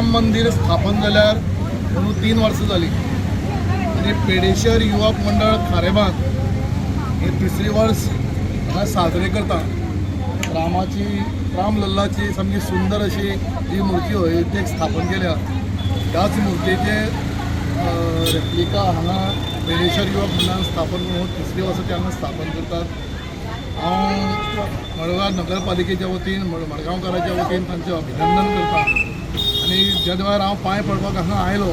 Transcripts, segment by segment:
राम मंदिर स्थापन जाल्यार अंदू 3 वर्सां जालीं आनी पेडेश्वर युवक मंडळ खारेबांद हे तिसरी वर्स हांगा साजरे करता. रामाची, राम लल्लाची सामकी सुंदर अशी जी मूर्ती अयोध्येक स्थापन केल्या, त्याच मूर्तीचे रेप्लिका हांगा पेडेश्वर युवक मंडळान स्थापन करून तिसरी वर्सा ते हांगा स्थापन करतात. हांव मडगांव नगरपालिकेच्या वतीन, मडगांवकाराच्या वतीन तांचें अभिनंदन करता. आनी ज्या वेळार हांव पांय पडपाक हांगा आयलो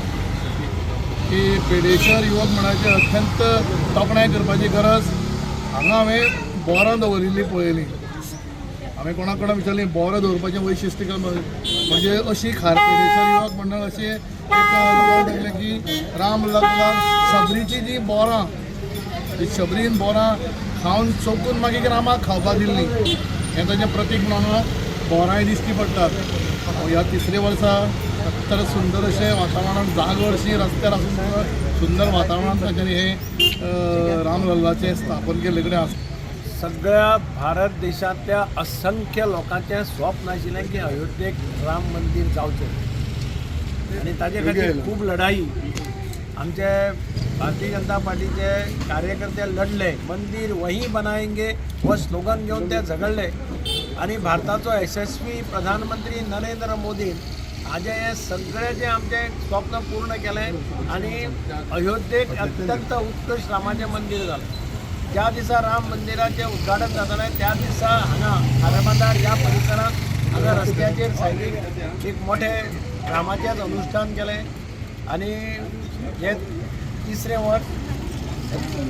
की पेडेश्वर युवक मंडळाची अत्यंत तोखणाय करपाची गरज. हांगा हांवें बोरां दवरिल्लीं पळयलीं. हांवें कोणा कोणा विचारलीं, बोरां दवरपाचें वैशिश्ट्य काय म्हणजे अशी खार पेडेश्वर युवक मंडळ अशी एक लोकांक की राम लग्नाक शबरीची जी बोरां, ती शबरीन बोरां खावन चोखून मागीर रामाक खावपाक दिल्ली, हें ताचें प्रतीक म्हणून बोरांय दिश्टी पडटात. ह्या तिसऱ्या वर्सा अत्यंत सुंदर अशें वातावरण, जागरशी रस्त्यार आसून सुद्दां सुंदर वातावरणांत तांच्यांनी हें रामलल्लाचें स्थापन केल्ले कडेन आसा. सगळ्या भारत देशांतल्या असंख्य लोकांचें स्वप्न आशिल्लें की अयोध्येक राम मंदिर जावचें आनी ताजे खातीर खूब लढाई आमचे भारतीय जनता पार्टीचे कार्यकर्ते लढले. "मंदिर वही बनाएंगे" हो स्लोगन घेवन ते झगडले आनी भारताचो यशस्वी प्रधानमंत्री नरेंद्र मोदीन हाजें हें सगळें जें आमचें स्वप्न पूर्ण केलें आनी अयोध्येक अत्यंत उत्कृश्ट रामाचें मंदिर जालें. ज्या दिसा राम मंदिराचें उद्घाटन जातालें, त्या दिसा हांगा खारेबांदार ह्या परिसरांत हांगा रस्त्याचेर सायडीक एक मोठें रामाचेंच अनुश्ठान केलें. आनी हें तिसरें वर्स,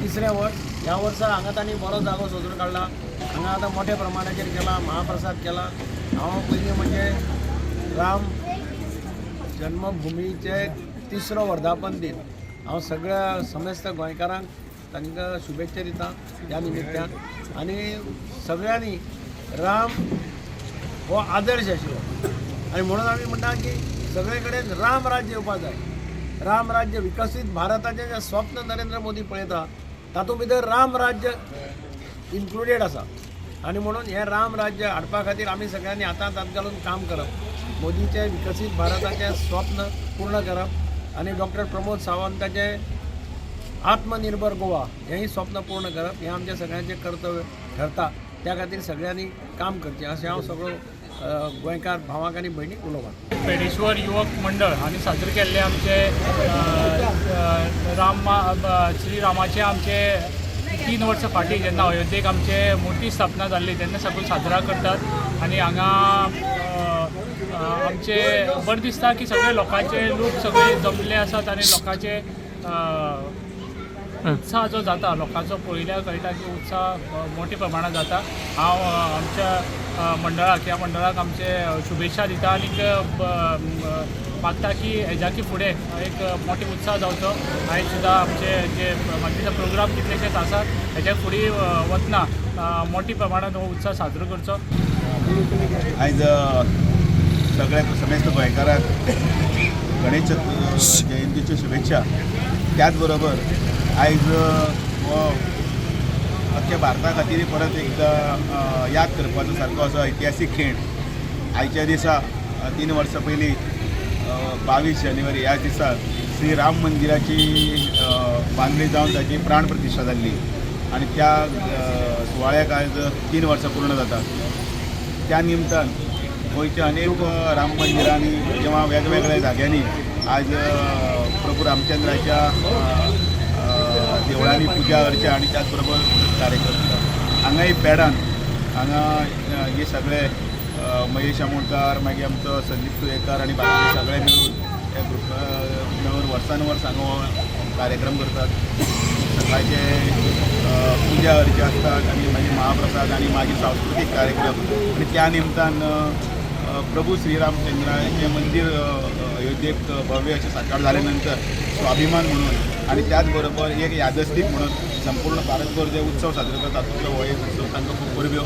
तिसरें वर्स. ह्या वर्सा हांगा तांणी बरो जागो सोदून काडला. हांगा आतां मोठ्या प्रमाणाचेर केला, महाप्रसाद केला. हांव पयलीं म्हणजे राम जन्मभुमीचे तिसरो वर्धापन दिन हांव सगळ्या समेस्त गोंयकारांक तांकां शुभेच्छा दिता ह्या निमित्तान. आनी सगळ्यांनी राम हो आदर्श आशिल्लो आनी म्हणून आमी म्हणटा की सगळे कडेन राम राज्य येवपा जाय. राम राज्य, विकसीत भारताचें जें स्वप्न नरेंद्र मोदी पळयता, तातूंत भितर राम राज्य इन्क्लुडेड आसा. आनी म्हणून हें राम राज्य हाडपा खातीर आमी सगळ्यांनी हातांत हात घालून काम करप, मोदीचें विकसीत भारताचें स्वप्न पूर्ण करप आनी डॉक्टर प्रमोद सावंताचें आत्मनिर्भर गोवा हेंय स्वप्न पूर्ण करप, हें आमचें सगळ्यांचें कर्तव्य ठरता. त्या खातीर सगळ्यांनी काम करचें अशें हांव सगळो गोंयकार भावांक आनी भयणीक उलो मारतां. पेडेश्वर युवक मंडळ आनी साजरे केल्ले आमचे राम श्री रामाचे आमचे 3 वर्सां फाटीं जेन्ना अयोध्येक आमचे मुर्ती स्थापना जाल्ली, तेन्ना साकून साजरा करतात. आनी हांगा आमचे बरें दिसता की सगळे लोकांचे लोक सगळे जमले आसात आनी लोकांचे उत्साह जो जाता लोकांचो पळयल्यार कळटा की उत्साह मोठ्या प्रमाणात जाता. हांव आमच्या मंडळाक, ह्या मंडळाक आमचे शुभेच्छा दिता आनीक मागता की हेज्याकी फुडें एक मोठे उत्साह जावचो. आयज सुद्दां आमचे जे म्हाका दिसता प्रोग्राम कितलेशेच आसात, हेज्या फुडें वतना मोठ्या प्रमाणात हो उत्साह साजरो करचो. आयज सगळ्या समेस्त गोंयकारांक गणेश जयंतीच्यो शुभेच्छा. त्याच बरोबर आयज हो अख्ख्या भारता खातीर परत एकदां याद करपाचो सारको असो ऐतिहासीक खीण. आयच्या दिसा 3 वर्सां पयलीं 22 जानेवारी ह्या दिसा श्री राम मंदिराची बांदणी जावन ताची प्राण प्रतिश्ठा जाल्ली आनी त्या सुवाळ्याक आयज 3 वर्सां पूर्ण जातात. त्या निमतान गोंयच्या अनेक राम मंदिरांनी किंवा वेगवेगळ्या जाग्यांनी आज प्रभू रामचंद्राच्या अ, अ, देवळांनी पुजा अर्चा आणि त्याच बरोबर कार्यक्रम जाता. हांगाय पेडान हांगा हे सगळे महेश आमोणकार, मागीर आमचो संदीप तुयेकर आनी बाकीचे सगळे मेळून हे ग्रुप मेळून वर्सान वर्स हांगा हो कार्यक्रम करतात. सकाळचे पुजा अर्चा आसतात आनी मागीर महाप्रसाद आनी मागीर सांस्कृतीक कार्यक्रम. आनी त्या निमतान प्रभू श्रीरामचंद्राचें मंदीर अयोध्येक भव्य अशें साकार जाले नंतर स्वाभिमान म्हणून आनी त्याच बरोबर एक यादस्तीक म्हणून संपूर्ण भारतभर जे उत्सव साजरो करतात, तातूंतलो हो एक उत्सव. तांकां खूब परब्यो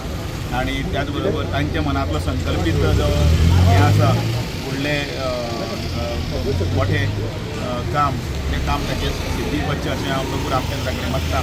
आनी त्याच बरोबर तांच्या मनांतलो संकल्पीत जो हें आसा फुडलें अ, अ, मोठें काम, तें काम ताचें सिद्धीक वचचें अशें हांव प्रभू रामचंद्रा कडेन मागता.